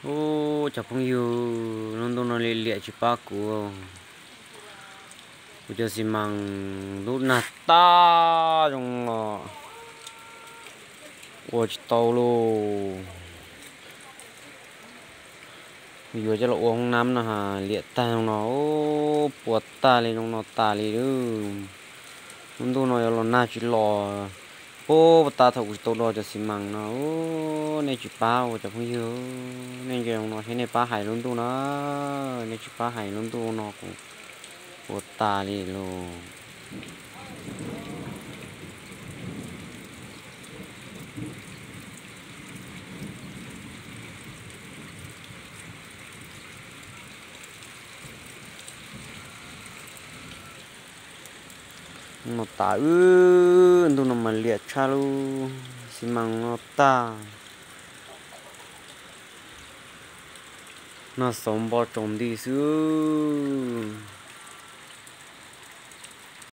Ub, cov phooj ywg, lub ntuj no liam liam tsis pab kuv. Kuv cov xi mas lub nag tag zoo los ua tsis tau lauj. Yuav coj los ua hoob nab no ha, liam tag zoo no, puas tag li zoo no tas li lauj. Lub ntuj no yuav los nag tsis los. Puag ta thaum kuv tsis tau do cov xi mas no, nej tsis pab ua cov phooj ywg, nej ntsia zoo no thiab nej pab hais lub ntuj na, nej tsis pab hais lub ntuj no kuv puas tas li lauj. No tas wb, ntuj no mas liam tshaj lub xi mas no tag. Nag xauv npo tsaus nti xwb.